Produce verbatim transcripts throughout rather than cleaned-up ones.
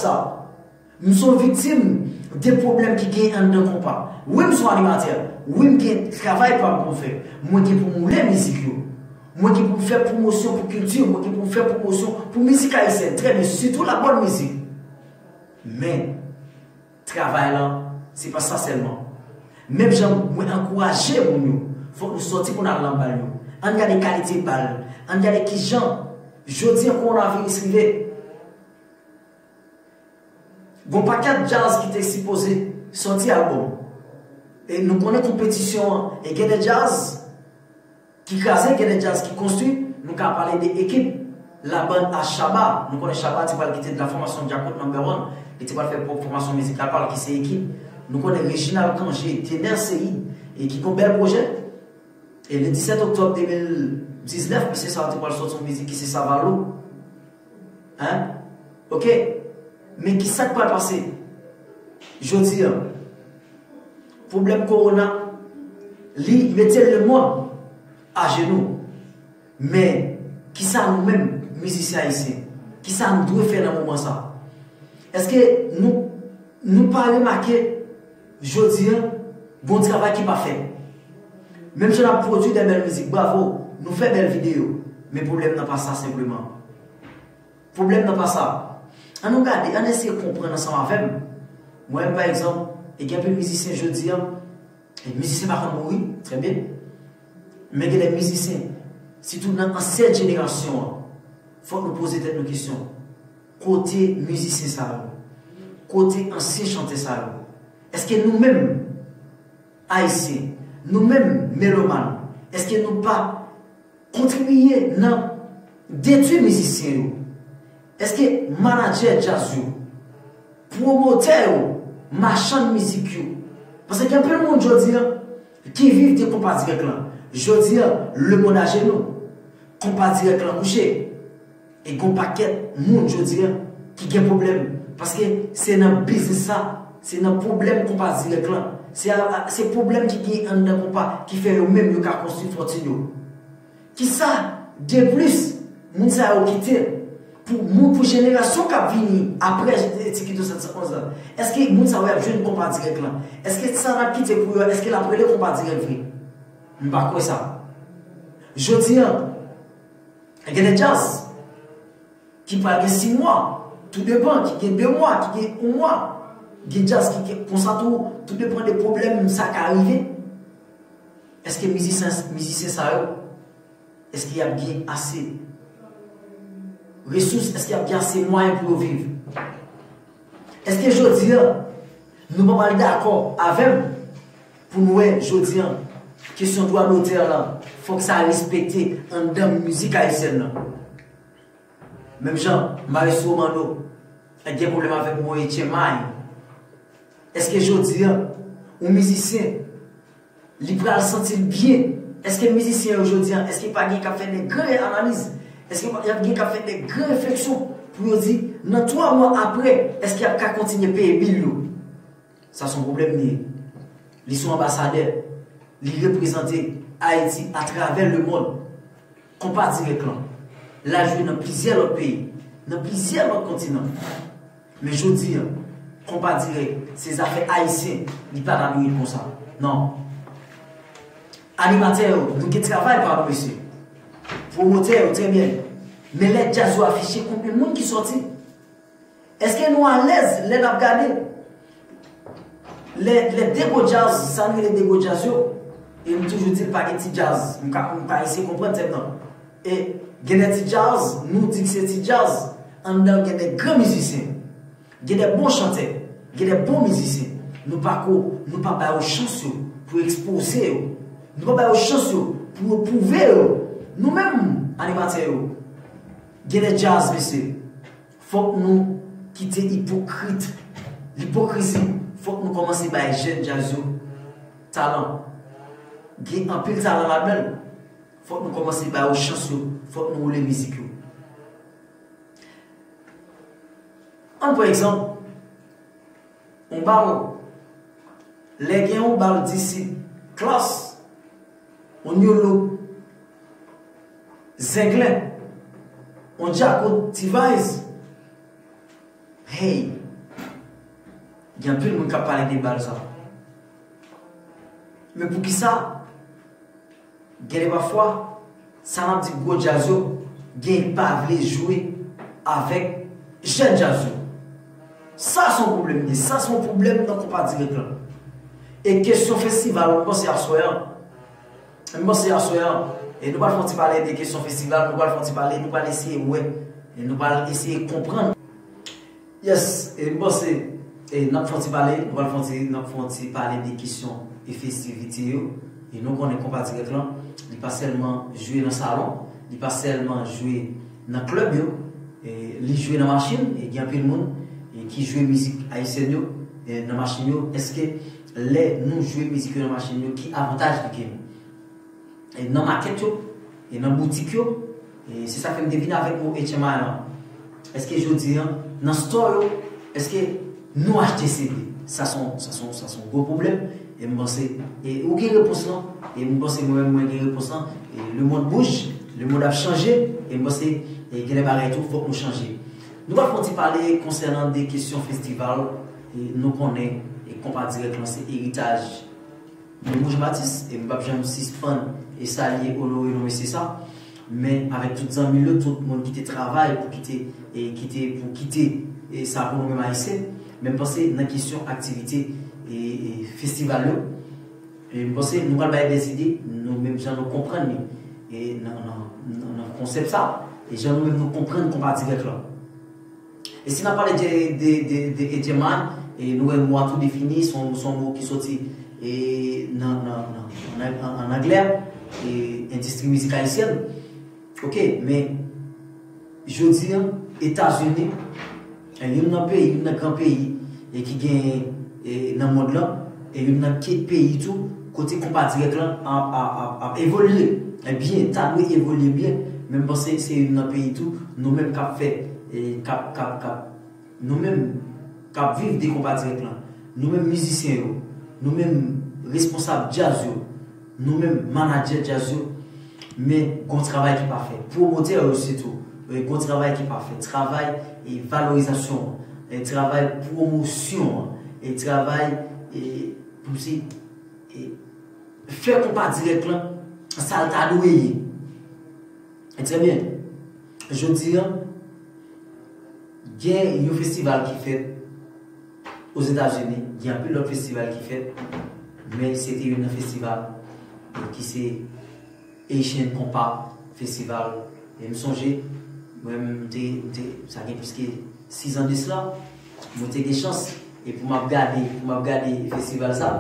sa. M se yon viktim de pwoblèm ki gen anndan konpa. Wi, m se yon animatè. Wi, m gen travay pa m pou m fè. Mwen gen pou m woule mizik yo. Mwen gen pou m fè pwomosyon pou kilti, mwen gen pou m fè pwomosyon pou mizik ayisyèn. Trè byen, sitou la bòn mizik. Men, travay lan, se pa sa sèlman. Menm jan mwen ankouraje moun yo, fòk nou sòti pou n al nan bal yo. Ann gade kalite bal, ann gade kijan jodi an kowonaviris rive. Gon pakèt djaz ki te sipoze sòti albòm. E nou konnen konpetisyon an, e gen de djaz ki kraze, gen de djaz ki konstwi, nou ka pale de Ekip, la band a Shabba. Nou konnen Shabba te pral kite de la fòmasyon Djakout Number One, li te pral fè pwòp fòmasyon mizikal pa l ki se Ekip. Nou konnen Reginald Cangé, Dener Ceïd, e ki gon bèl pwojè. E le disèt oktòb de mil diznèf, mesye sa yo te pral sòti yon mizik ki se Savalou. Hein? Ok. Men ki sa k pral pase? Jodi an, pwoblèm kowona, li mete lemonn ajenou. Men, ki sa nou menm, mizisyen ayisyen, ki sa nou dwe fè nan moman sa? Èske nou, nou pa remake jodi an, gon travay ki pa fèt? Menm jan n ap pwodui de bèl mizik, bravo, nou fè bèl videyo, men pwoblèm nan pa sa senpleman. Pwoblèm nan pa sa. Ann nou gade, ann eseye konprann ansanm avè m. Mwen menm, pa egzanp, e gen anpil mizisyen jodi an, e mizisyen pa konn mouri, trè byen. Men gen de mizisyen, sitou nan ansyen jenerasyon an, fòk nou poze tèt nou kesyon. Kote mizisyen sa yo? Kote ansyen chantè sa yo? Èske nou menm, ayisyen, nou menm, melomàn, èske nou pa kontribiye nan detwi mizisyen yo? Èske manadjè djaz yo, pwomotè yo, machann mizik yo? Paske gen anpil moun jodi an ki viv de konpa dirèk lan. Jodi an, lemonn ajenou. Konpa dirèk lan kouche. E gon pakèt moun jodi an ki gen pwoblèm. Paske se nan biznis sa, se nan pwoblèm konpa dirèk lan. Se a, se pwoblèm ki gen anndan konpa ki fè yo menm yo ka konstwi fòtin yo. Kisa de plis moun sa yo kite pou moun, pou jenerasyon k ap vini apre Ti Kito sèt san onz lan? Èske moun sa yo ap jwenn konpa dirèk lan? Èske sa n ap kite pou yo, èske l ap rele konpa dirèk vre? M pa kwè sa. Jodi an, gen de djaz ki pral gen sis mwa, tou depan, ki gen de mwa, ki gen yon mwa. Gen djaz ki gen konsa tou, tou depan de pwoblèm sa ka rive. Èske mizisyen, mizisyen sa yo, èske y ap gen ase resous, èske y ap gen ase mwayen pou yo viv? Èske jodi an, nou pa pral dakò avè m pou n wè jodi an, kesyon dwa dotè lan, fòk sa respekte anndan mizik ayisyèn nan? Menm jan Maestro Mano gen pwoblèm avèk mo etyen may. Èske jodi an, yon mizisyen, li pral santi l byen? Èske mizisyen yo jodi an, èske pa gen k ap fè de gran analiz? Èske pa gen k ap fè de gran refleksyon pou yo di, nan twa mwa apre, èske y ap ka kontinye peye bil yo? Sa se yon pwoblèm li ye. Li se yon anbasadè. Li reprezante Ayiti atravè lemonn. Konpa dirèk lan, l al jwe nan plizyè lòt peyi, nan plizyè lòt kontinan. Men jodi an, konpa dirèk, se zafè ayisyen, li pa ka vini konsa. Non. Animatè yo, nou gen travay pa nou, mesye. Pwomotè yo, trè byen. Men lè djaz yo afiche, konbyen moun ki sòti? Èske nou alèz lè n ap gade? Lè, lè de gwo djaz, sa n rele de gwo djaz yo, e m toujou di l pa gen ti djaz, m ka, m ka eseye konprann tèt nan. E gen de ti djaz, nou di k se ti djaz, anndan l gen de gran mizisyen, gen de bon chantè, gen de bon mizisyen. Nou pa ko, nou pa ba yo chans yo pou ekspoze yo. Nou pa ba yo chans yo pou yo pwouve yo. Nou menm, animatè yo, gen de djaz, mesye. Fòk nou kite ipokrit, lipokrizi. Fòk nou kòmanse bay jèn djaz yo talan. Gen anpil talan ladan l. Fòk nou kòmanse ba yo chans yo. Fòk nou woule mizik yo. Ann pran egzanp, yon bal. Lè gen yon bal disip, Klass, yon New Look, Zenglen, yon Djakout, T-Vice, Hey, gen anpil moun k ap pale de bal sa. Men poukisa? Gen de pafwa, sa n ap di gwo djaz yo, gen pa vle jwe avèk jèn djaz yo. Sa se yon pwoblèm li ye, sa se yon pwoblèm nan konpa dirèk lan. E kesyon festival, mwen panse aswè an, mwen panse aswè an, e nou pral fè yon ti pale de kesyon festival, nou pral fè yon ti pale, nou pral eseye wè, e nou pral eseye konprann. Yes, e m panse, e n ap fè yon ti pale, nou pral fè yon ti, n ap fè yon ti pale de kesyon e festivite yo. E nou konnen konpa dirèk lan, li pa sèlman jwe nan salon, li pa sèlman jwe nan klèb yo, e li jwe nan machin, e gen anpil moun e ki jwe mizik ayisyèn yo e nan machin yo. Èske lè nou jwe mizik yo nan machin yo, ki avantaj li gen nou? E nan makèt yo, e nan boutik yo, e se sa k fè m te vin avèk mo H M I lan. Èske jodi an, nan store yo, èske nou achte C D? Sa se yon, sa se yon, sa se yon gwo pwoblèm. E m panse, e ou gen repons lan, e m panse mwen menm mwen gen repons lan. E le monde bouge, le monde ap chanje, e m panse, e gen de bagay tou, fòk nou chanje. Nou pral fè yon ti pale konsènan de kesyon festival, e nou konnen, e konpa dirèk lan se eritaj Mwen Jean Baptiste, e m p ap janm sispann e salye, onore non mesye sa. Men avèk tout zanmi l yo, tout moun ki te travay pou kite, e kite, pou kite, e sa pou nou menm ayisyen. Men m panse nan kesyon aktivite e, e festival yo, e m panse nou pral bay de ide, nou menm jan nou konprann li, e nan, nan, nan, nan konsèp sa, e jan nou menm nou konprann konpa dirèk lan. E si n ap pale de, de, de, de H M I, e nou wè mo a tou defini, se yon, se yon mo ki soti e nan, nan, nan, nan, an, an anglè, e endistri mizik ayisyèn. Oke, men jodi an, Etazini, e youn nan peyi, youn nan gran peyi, e ki genyen, e nan mond lan, e youn nan kèk peyi tou, kote konpa dirèk lan ap, ap, ap, ap evolye, e byen, ta dwe evolye byen, men m panse se youn nan peyi tou, nou menm k ap fè, e k ap, k ap, k ap, nou menm k ap viv de konpa dirèk lan, nou menm mizisyen yo, nou menm responsab djaz yo, nou menm manadjè djaz yo, men gon travay ki pa fèt. Pwomotè yo sitou, e gon travay ki pa fèt. Travay e valorizasyon, e travay pwomosyon, e travay, e, kòmsi, e fè konpa dirèk lan sa l ta dwe ye. E trè byen, jodi an, gen yon festival ki fèt Ozetazini, gen anpil lòt festival ki fèt, men se te youn nan festival ki se Haitian Compa Festival. E m sonje, mwen, m te, m te, sa gen plis ke sizan de sila, mwen te gen chans, e pou m ap gade, pou m ap gade festival sa,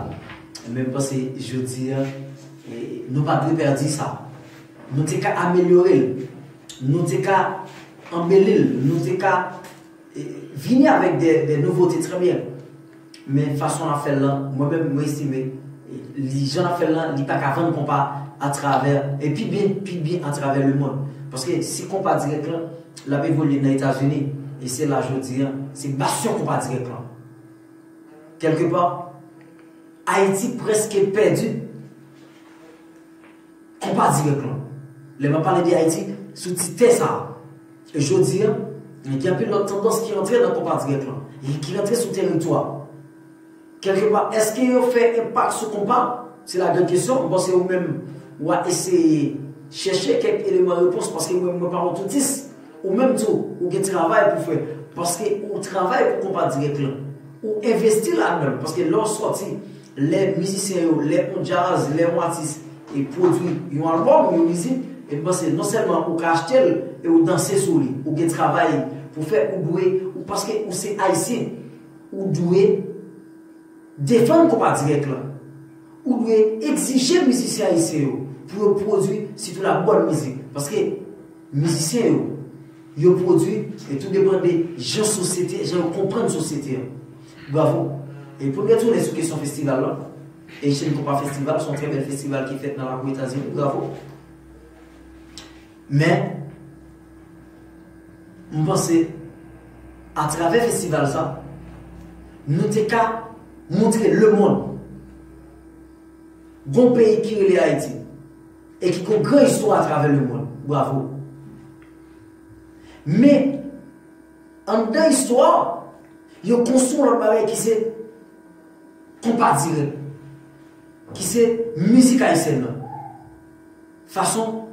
men m panse jodi an, e, nou pa dwe pèdi sa. Nou te ka amelyore l, nou te ka anbeli l, nou te ka e, vini avèk de, de nouvote, trè byen. Men fason n ap fè l lan, mwen menm, mwen estime, e, li, jan n ap fè l lan, li pa ka vann konpa atravè, e pi byen, pi byen atravè lemonn. Paske si konpa dirèk lan, l ap evolye nan Etazini, e se la jodi an, se basyon konpa dirèk lan. Kèlkepa, Ayiti prèske pèdi konpa dirèk lan. Lè m ap pale de Ayiti, sou ti tè sa a. E jodi an, gen anpil lòt tandans ki rantre nan konpa dirèk lan, e ki rantre sou teritwa. Kèlkepa, èske yo fè enpak sou konpa? Se la gran kesyon. M panse ou menm, w a eseye chèche kèk eleman repons, paske mwen, mwen pa yon toutis. Ou menm tou, ou gen travay pou fè. Paske ou travay pou konpa dirèk lan. Ou envesti ladan l. Paske lè w sòti, lè mizisyen yo, lè yon djaz, lè yon atis e pwodui yon albòm, yon mizik, e m panse non sèlman ou ka achte l e ou danse sou li, ou gen travay pou fè, ou dwe, ou, paske ou se ayisyen, ou dwe defann konpa dirèk lan. Ou dwe egzije mizisyen ayisyen yo pou yo pwodui sitou la bòn mizik. Paske mizisyen yo, yo pwodui e tou depann de jan sosyete, jan yo konprann sosyete an. Bravo. E pou n retounen sou kesyon festival lan, Haitian Compa Festival, se yon trè bèl festival ki fèt nan lakou Etazini. Bravo. Men, m panse, atravè festival sa, nou te ka montre lemonn gon peyi ki rele Ayiti e ki gon gran istwa atravè lemonn. Bravo. Men, anndan istwa, Yo konstwi yon lòt bagay ki se konpa dirèk, ki se mizik ayisyèn nan. Fason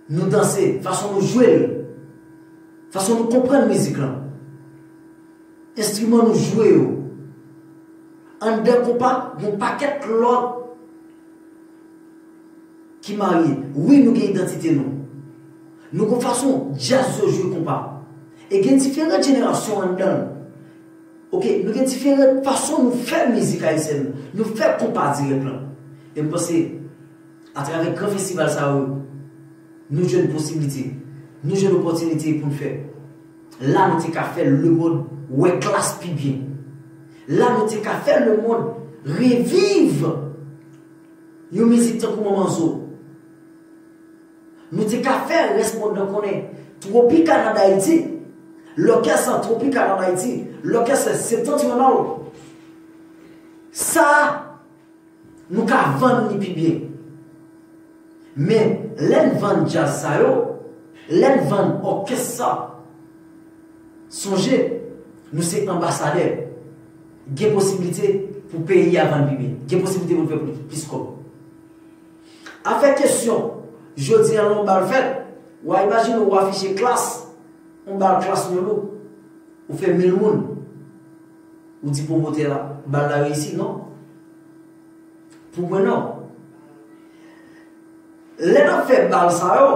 nou danse, fason nou jwe l, fason nou konprann mizik lan, enstriman nou jwe yo. Anndan konpa, gen yon pakèt lòt ki marye. Wi, nou gen idantite nou. Nou gen fason djaz yo jwe konpa. E gen diferan jenerasyon anndan l. Oke, nou gen diferan fason nou fè mizik ayisyèn, nou fè konpa dirèk lan. E m panse, atravè gran festival sa yo, nou jwenn posiblite, nou jwenn opòtinite pou n fè. La nou te ka fè lemonn wè Klass pi byen. La nou te ka fè lemonn reviv yon mizik tankou Manman Zo. Nou te ka fè rès mond lan konnen Tropicana Dayiti, lòkès an Tropicana Dayiti, lòkès Septentrional. Sa a, nou ka vann li pi byen. Men, lè n vann djaz sa yo, lè n vann òkès sa, sonje, nou se anbasadè. Gen posiblite pou peyi a vann pi byen. Gen posiblite pou n fè plis, plis kòb. Afè kesyon, jodi a lè yon bal fèt, w a imajine w afiche Klass, yon bal Klass Loulou, ou fè mil moun, ou di pwomotè a, bal la reyisi, non? Pou mwen, non. Lè n ap fè bal sa yo,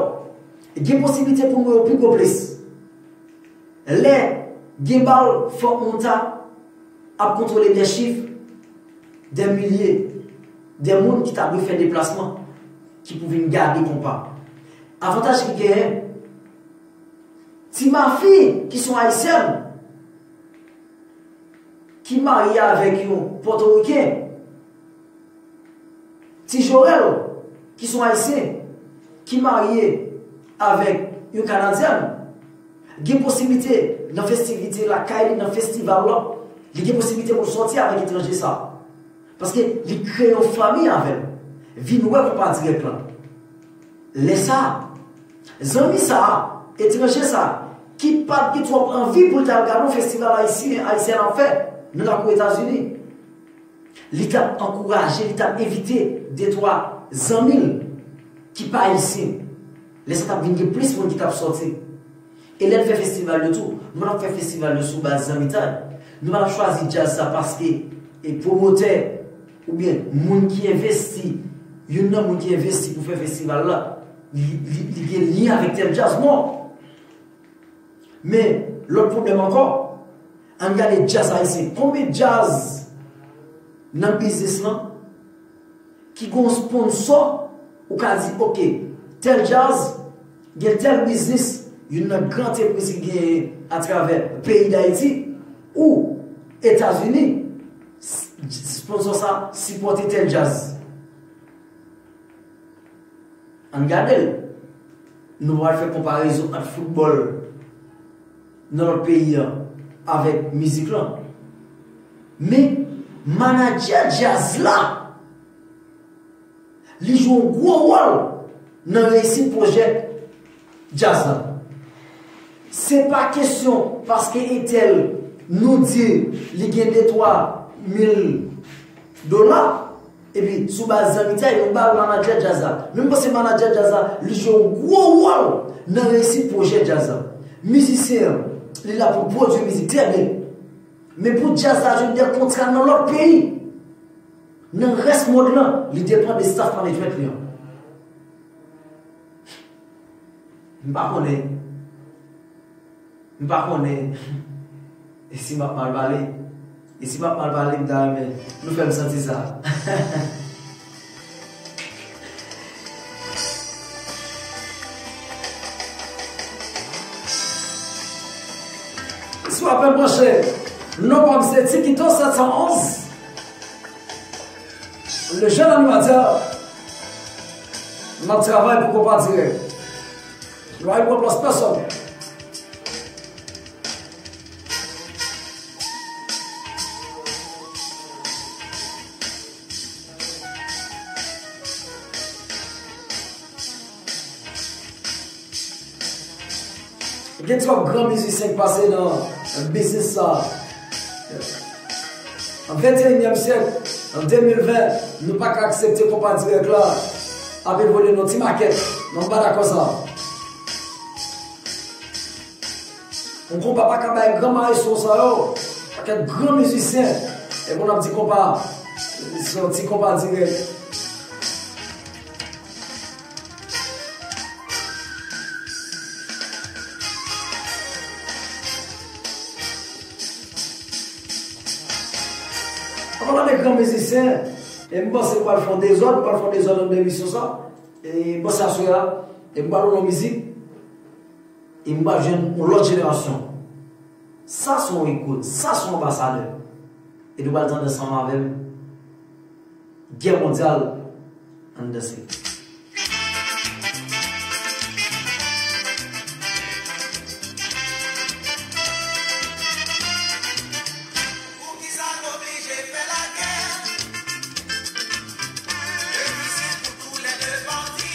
gen posiblite pou nou yo pi gwo plis. Lè gen bal, fòk moun ta ap kontwole de chif, de milye, de moun ki ta dwe fè deplasman, ki pou vin gade konpa. Avantaj ki genyen, Ti Mafi, ki se yon ayisyèn, ki marye avèk yon pòtoriken, Ti Jorèl, ki se yon ayisyen, ki marye avèk yon kanadyèn, gen posiblite nan festivite lakay li, nan festival la, li gen posiblite pou l sòti avèk etranje sa. Paske li kreye yon fanmi avè l. Vin wè konpa dirèk lan. Lè sa a, zanmi sa a, etranje sa a, ki pa t gen twòp anvi pou l t al gade yon festival ayisyen, ayisyèn ap fè nan lakou Etazini, li t ap ankouraje, li t ap envite de twa zanmi l ki pa ayisyen. Lè sa t ap vin gen plis moun ki t ap sòti. E lè n fè festival yo tou, nou pa t ap fè festival yo sou baz zanmitay. Nou pa t ap chwazi djaz sa paske e pwomotè oubyen moun ki envesti, youn nan moun ki envesti pou fè festival la, li, li, li gen lyen avèk tèl djaz. Non! Men, lòt pwoblèm ankò, ann gade djaz ayisyen. Konbyen djaz nan biznis lan ki gen yon sponsò, ou ka di, oke, tèl djaz, gen tèl biznis, youn nan gran antrepriz ki genyen atravè peyi Dayiti ou Etazini, s-, sponsò sa sipòte tèl djaz. Ann gade l. Nou pral fè konparezon ant foutbòl nan lòt peyi a avèk mizik lan. Men, manadjè djaz la, li jwe yon gwo wòl nan reyisit pwojè djaz la. Se pa kesyon paske entèl nou di li gen de twa mil dola, epi sou baz zanmitay, nou ba l manadjè djaz la. Men m panse manadjè djaz la, li jwe yon gwo wòl nan reyisit pwojè djaz la. Mizisyen an, li la pou l pwodui mizik trè byen. Men pou djaz la jwenn de kontra nan lòt peyi, nan rès mond lan, li depann de staff management li an. M pa konnen. M pa konnen. E si m ap mal pale? E si m ap mal pale, m ta renmen nou fè m santi sa. Si w apèn branche, non pa m se Tikito sèt san onz. Le jeune animateur, n ap travay pou konpa dirèk. Nou pa pran plas pèsòn. Gen twòp gran mizisyen k pase nan biznis sa. An venteyinyèm syèk, an de mil ven, nou pa ka aksepte konpa dirèk la ap evolye nan ti makèt. Non, m pa dakò sa. Yon konpa pa ka bay gran maestro sa yo, pakèt gran mizisyen, epi n ap di konpa, se yon ti konpa dirèk. An palan de gran mizisyen, e m panse m pral fè yon dezòd, m pral fè yon dezòd anndan emisyon sa. E m panse aswè a, e m pral yon mizik, e m pral jwenn yon lòt jenerasyon. Sa se yon ikòn, sa se yon anbasadè. E nou pral tande ansanm avè m Gè Mondyal, ann danse. Poukisa n oblije fè lagè? Depi se pou toulède pati.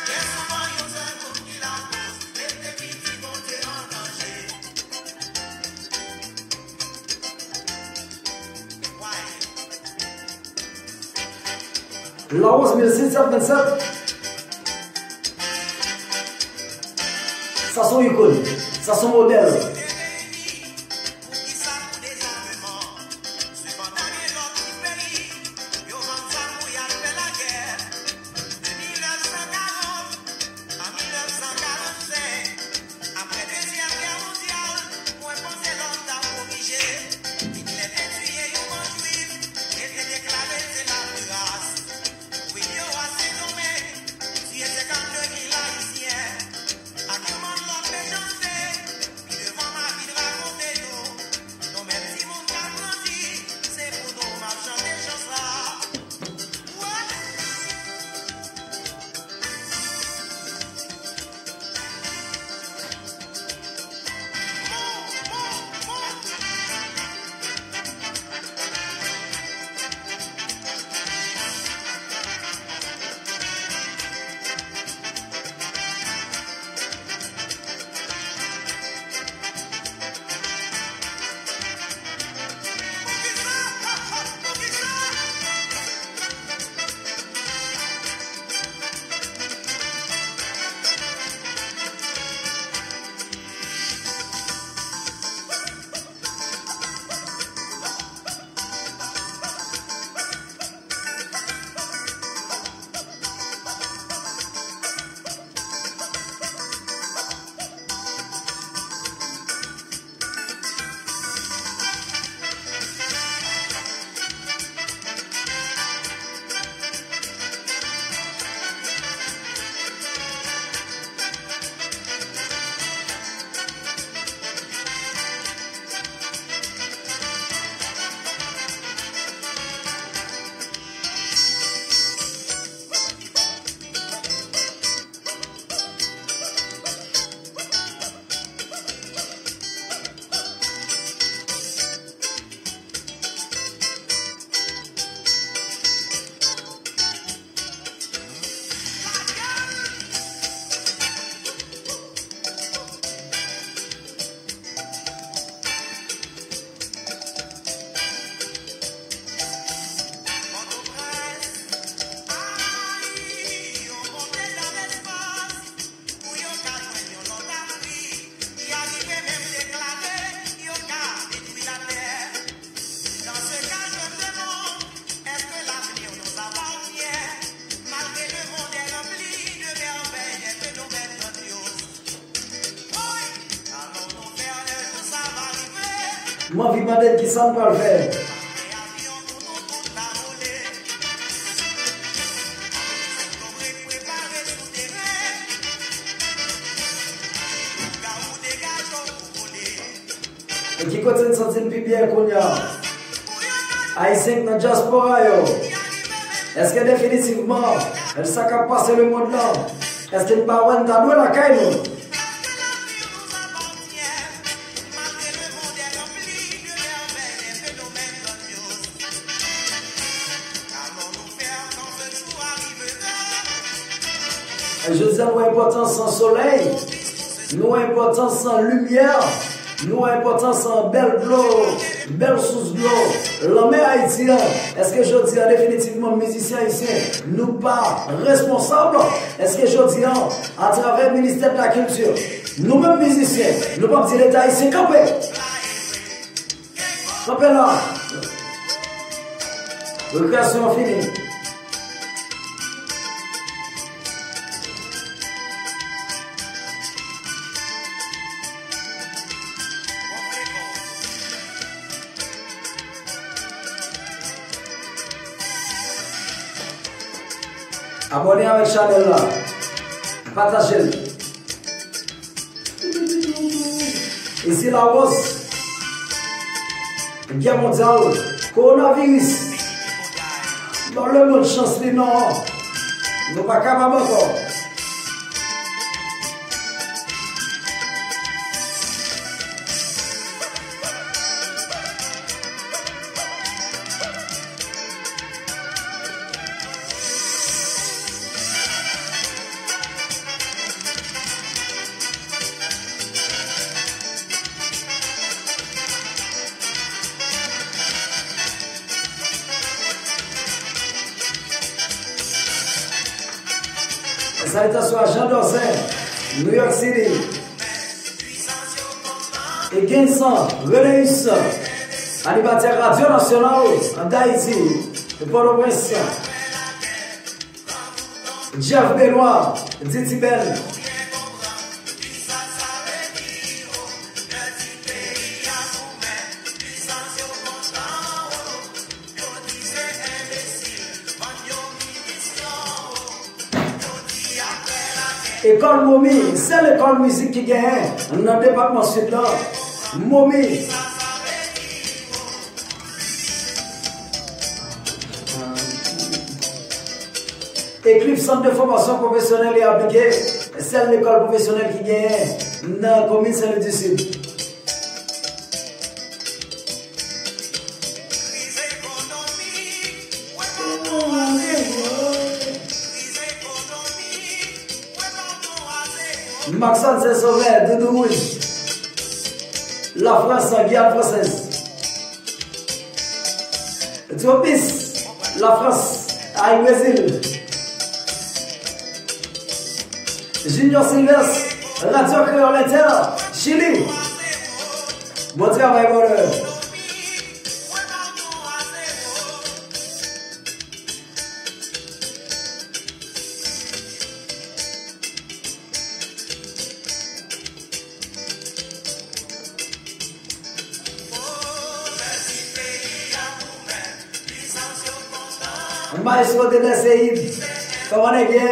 Byen souvan, yon sèl moun ki lakoz, mete piti Bondye an danje. Lawoz mil sis san vennsèt. Sa se yon ikòn. Sa se yon modèl. An mil nèf san karannsenk, apre Dezyèm Gè mondyal, mwen panse lòm t ap korije. Itlè te tiye yon bann Jwif e te deklare se lateras. Wi, yo a Sendomeng tiye senkannde mil Ayisyen ak yon bann lòt mechanste. Pi devan, m a vin rakonte nou. Nou menm timoun k ap grandi, se pou nou m ap chante chan sa. Pou yo ka jwenn yon lòt Afrik, li arive menm deklare yo ka detwi latè. Dans ce cas, je me demande, est-ce que l'avenir nous appartient? Malgré le monde est rempli de merveilles et phénomènes grandioses. Woy! Qu'allons-nous faire le jour ça va arriver? M anvi mande l kisa m pral fè. Avyon pou nou tout ta vole. Sou tonbe prepare sou teren. Loup-garou degaje w pou vole. E ki kote n santi n pi byen kounye a? Ayisyen k nan dyaspora yo. Èske definitivman, sa k ap pase lemonn nan, èske n pa wè n ta dwe lakay nou? Jodi a, nou enpòtans an solèy, nou enpòtans an limyè, Nou wè enpòtans bèl dlo, bèl sous dlo, lanmè Ayiti an. Èske jodi a, definitivman, mizisyen ayisyen, nou pa responsab? Èske jodi a, atravè ministè de la kilti, nou menm mizisyen, nou p ap di Leta ayisyen kanpe? Kanpe la! Rekreyasyon an fini. Abòne avèk chanèl la. Pataje l. Isi Lawòs. Gè mondyal. Kowonaviris. Ban lemonn chans li non. Nou pa kapab ankò. Salitasyon a Jean Dorcin, New York City. E Gensan Reneus, animatè Radyo Nasyonal d Ayiti, Pòtoprens. Jeff Benoît, Diti Ben. Ekòl Momi, sèl ekòl mizik ki genyen nan depatman Sid la. Momi. Eclipse Centre de Formation Professionnelle et Appliquée, sèl lekòl pwofesyonèl ki genyen nan komin Sen Lwi di Sid. Maxon Saint-Sauveur, Doudou Wouj. Lafrans, Giyàn Fransèz. Tropis, Lafrans, ay Brezil. Junior Sylvestre, Radyo Kreyòl Entè, Chili. Bon travay, brother. Maestro Dener Seid, kòman nèg ye?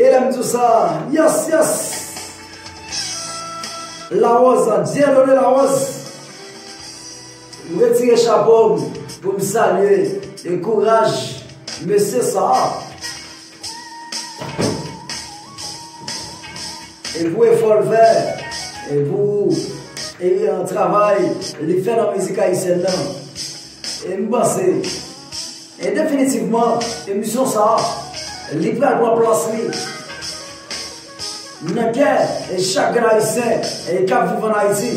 E lè m di w sa, yes, yes. Larose, Dieudonné Larose. M retire chapo m pou m salye e kouraj mesye sa a. E pou efò l fè, e pou, e, travay li fè nan mizik ayisyèn nan. E m panse, e definitivman, emisyon sa a, li pral pran plas li nan kè e chak grenn Ayisyen e k ap viv ann Ayiti.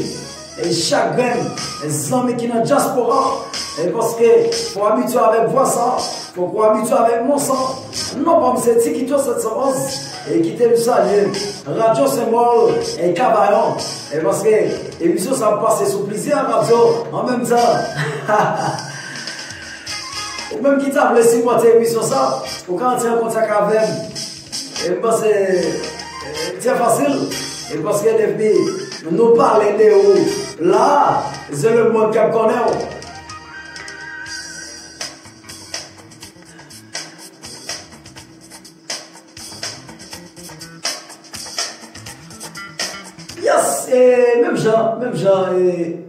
E chak grenn zanmi ki nan dyaspora, e paske fò w abitye avèk vwa sa, fòk ou abitye avèk non sa. Non pa m se Tikito sèt san onz, e kite m salye Radyo Senbòl e Kavayon, e paske emisyon sa ap pase sou plizyè radyo an menm tan. Ou menm ki ta vle sipòte emisyon sa, ou ka antre an kontak avè m. E m panse, e, trè fasil. E paske depi nou pale de ou la, se lemonn k ap konnen w. Yes, e menm jan, menm jan, e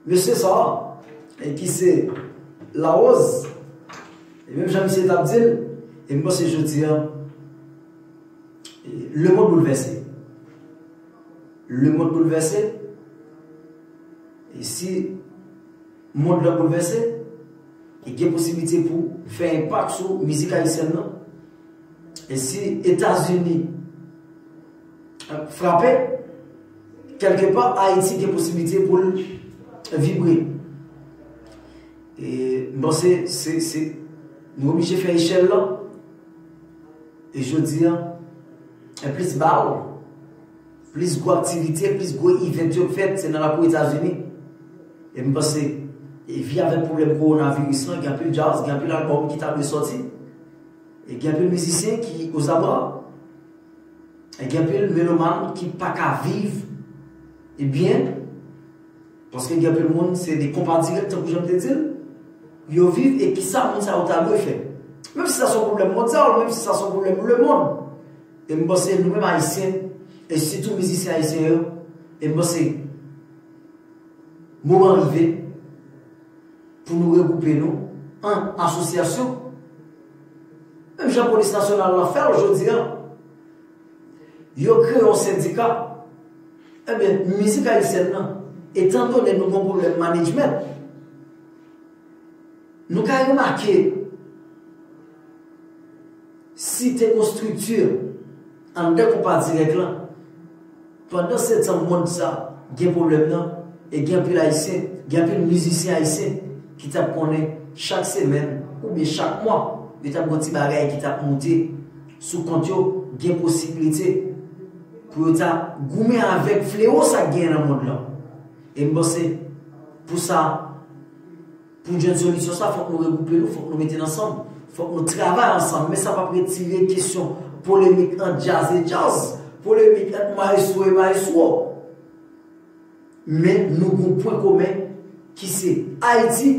mesye sa, e ki se Larose, e menm jan misye t ap di l, e m panse jodi a, e lemonn boulvèse. Lemonn boulvèse. E si mond lan boulvèse, e gen posiblite pou fè enpak sou mizik ayisyèn nan. E si Etazini, e, frape, kèlkepa, Ayiti gen posiblite pou l vibre. E m panse se, se, nou oblije fè echèl lan. E jodi a, e plis bal, plis gwo aktivite, plis gwo event yo fèt, se nan lakou Etazini. E m panse, e vi avèk pwoblèm kowonaviris lan, gen anpil djaz, gen anpil albòm ki ta dwe sòti. E gen anpil mizisyen ki ozabra. E gen anpil melomàn ki pa ka viv, e byen, paske gen anpil moun, se de konpa dirèk, tankou jan m te di l, yo viv, e kisa moun sa yo ta dwe fè? Menm si sa se yon pwoblèm mondyal, menm si sa se yon pwoblèm lemonn, e m panse nou menm Ayisyen, e sitou mizisyen ayisyen yo, e m panse moman rive pou nou regwoupe nou an asosyasyon. Menm jan polis nasyonal la fè l jodi a, yo kreye yon sendika. Ebyen, mizik ayisyèn nan, etandone nou gen yon pwoblèm management, nou ka remake si te gen yon estrikti anndan konpa dirèk lan, pandan se tan mond sa gen pwoblèm nan, e gen anpil Ayisyen, gen anpil mizisyen ayisyen ki t ap konnen chak semèn oubyen chak mwa, yo t ap gen yon ti bagay ki t ap moute sou kont yo, gen posiblite pou yo ta goumen avèk flewo sa k genyen nan mond lan. E m panse, pou sa, pou jwenn solisyon sa, fòk nou regwoupe nou, fòk nou mete n ansanm, fòk nou travay ansanm. Men sa p ap retire kesyon polemik ant djaz e djaz, polemik ant mayestwo e mayestwo. Men nou gon pwen komen ki se Ayiti,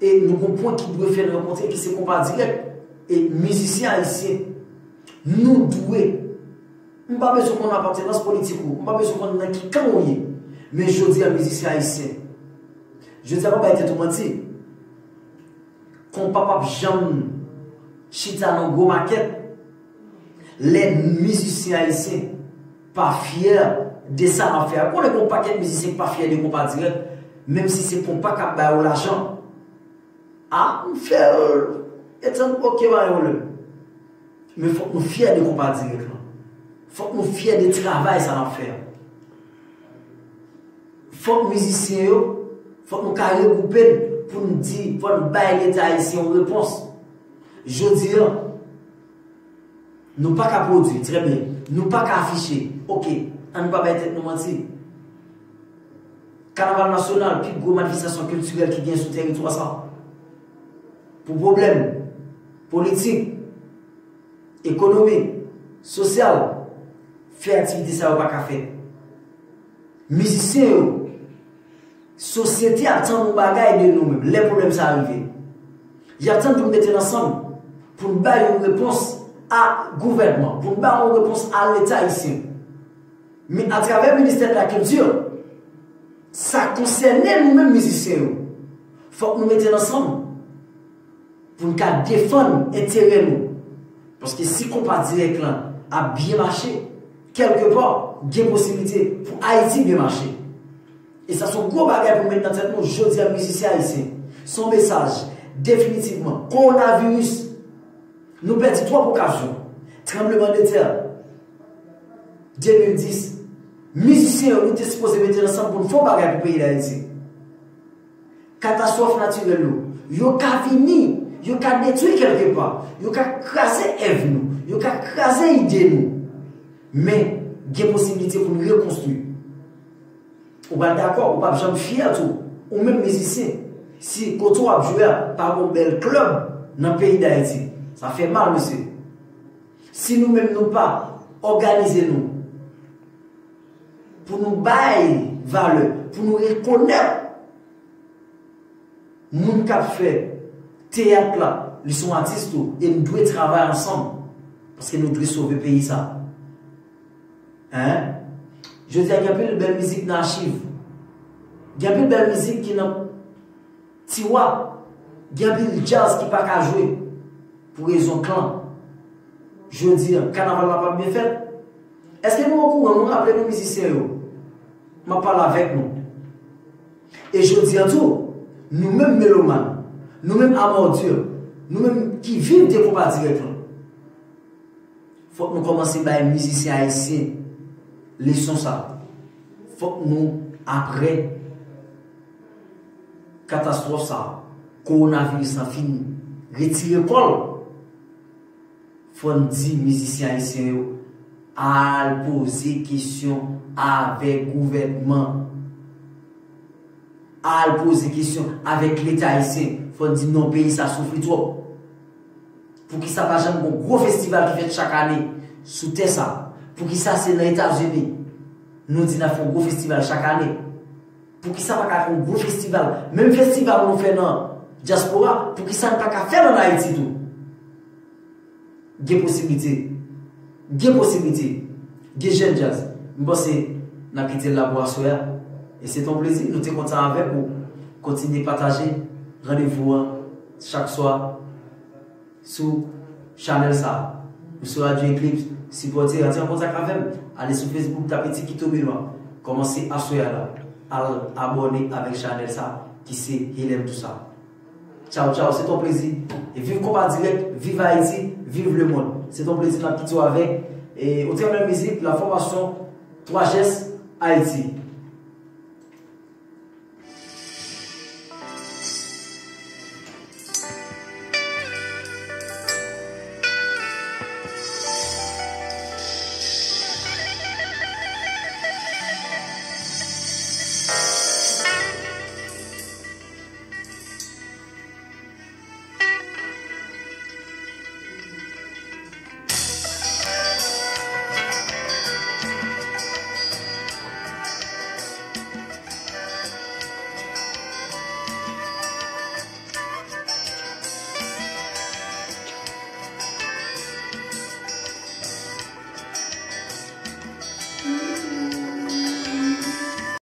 e nou gon pwen ki dwe fè n rankontre, ki se konpa dirèk, e mizisyen ayisyen. Nou dwe M pa bezwen konn apartenans politik ou, m pa bezwen konn nan ki kan ou ye. Men jodi a, mizisyen ayisyen, jodi a, pa bay tèt ou manti. Konpa p ap janm chita nan gwo makèt lè mizisyen ayisyen pa fyè de sa n ap fè a. Konnen gen yon pakèt mizisyen ki pa fyè de konpa dirèk, menm si se konpa k ap ba yo lajan. A, m fè l, etan, oke, pa gen pwoblèm. Men fòk nou fyè de konpa dirèk lan. Fòk nou fyè de travay sa n ap fè an. Fòk mizisyen yo, fòk nou ka regwoupe n pou n di, pou n bay Leta ayisyen yon repons. Jodi a, nou pa ka pwodui, trè byen. Nou pa ka afiche. Oke, ann pa bay tèt nou manti. Kanaval nasyonal, pi gwo manifestasyon kiltirèl ki gen sou tèritwa sa. Pou pwoblèm politik, ekonomik, sosyal, fè aktivite sa yo pa ka fèt. Mizisyen yo, sosyete ap tann yon bagay de nou menm, lè pwoblèm sa a rive. Y ap tann pou n mete n ansanm, pou n bay yon repons a gouvènman, pou n bay yon repons a Leta ayisyen. Men atravè Ministè de la Kilti, sa konsène nou menm mizisyen yo. Fòk nou mete n ansanm pou n ka defann enterè nou. Paske si konpa dirèk lan ap byen mache, kèlkepa, gen posiblite pou Ayiti byen mache. E sa se yon gwo bagay pou n met nan tèt nou jodi a, mizisyen ayisyen. Se yon mesaj, definitivman. Kowonaviris, nou pèdi twòp okazyon. Tranblemanntè, de mil dis, mizisyen yo, nou te sipoze mete n ansanm pou n fè yon bagay pou peyi Dayiti. Katastwòf natirèl yo, yo ka vini, yo ka detwi kèlkepa, yo ka kraze èv nou, yo ka kraze ide nou. Men, gen posiblite pou n rekonstwi. Ou pral dakò, ou p ap janm fyè tou, ou menm mizisyen, si kote w ap jwe a pa gon bèl klèb nan peyi Dayiti. Sa fè mal, mesye. Si nou menm nou pa òganize nou pou nou bay valè, pou nou rekonèt moun k ap fè teyat la, li se yon atis tou, e n dwe travay ansanm, paske nou dwe sove peyi sa. Hein? Jodi a gen anpil bèl mizik nan achiv. Gen anpil bèl mizik ki nan tiwa. Gen anpil djaz ki pa ka jwe pou rezon klan. Jodi a, kanaval la p ap byen fèt. Èske nou okouran, nou raple nou mizisyen yo? M ap pale avèk nou. E jodi a tou, nou menm melomàn, nou menm amòdi, nou menm ki viv de konpa dirèk lan, fòk nou kòmanse bay mizisyen ayisyen leson sa. Fòk nou, apre katastwòf sa, kowonaviris lan fin retire kò l, fò n di mizisyen ayisyen yo, al poze kesyon avèk gouvènman. Al poze kesyon avèk Leta ayisyen. Fò n di non, peyi sa soufri twòp. Poukisa pa janm gon gwo festival ki fèt chak ane sou tè sa? Poukisa se nan Etazini nou di n ap fè yon gwo festival chak ane? Poukisa pa ka fè yon gwo festival? Menm festival nou fè nan dyaspora, poukisa n pa ka fè l ann Ayiti tou? Gen posiblite. Gen posiblite. Gen jèn djaz. M panse n ap kite l la pou aswè a. E se t on plezi. Nou te kontan avèk ou. Kontinye pataje. Randevou an chak swa sou chanèl sa. Nou sou Radio Eclipse. Sipòte, rantre an kontak avè m. Ale sou Facebook, tape Tikito Benoît. Kòmanse aswè a la. Al abòne avèk chanèl sa ki se Helèm Tousa. Tchaw, tchaw, se t on plezi. E viv konpa dirèk, viv Ayiti, viv lemonn. Se t on plezi n ap kite w avèk, e, yon trè bèl mizik, la fòmasyon Twa Jès Ayiti.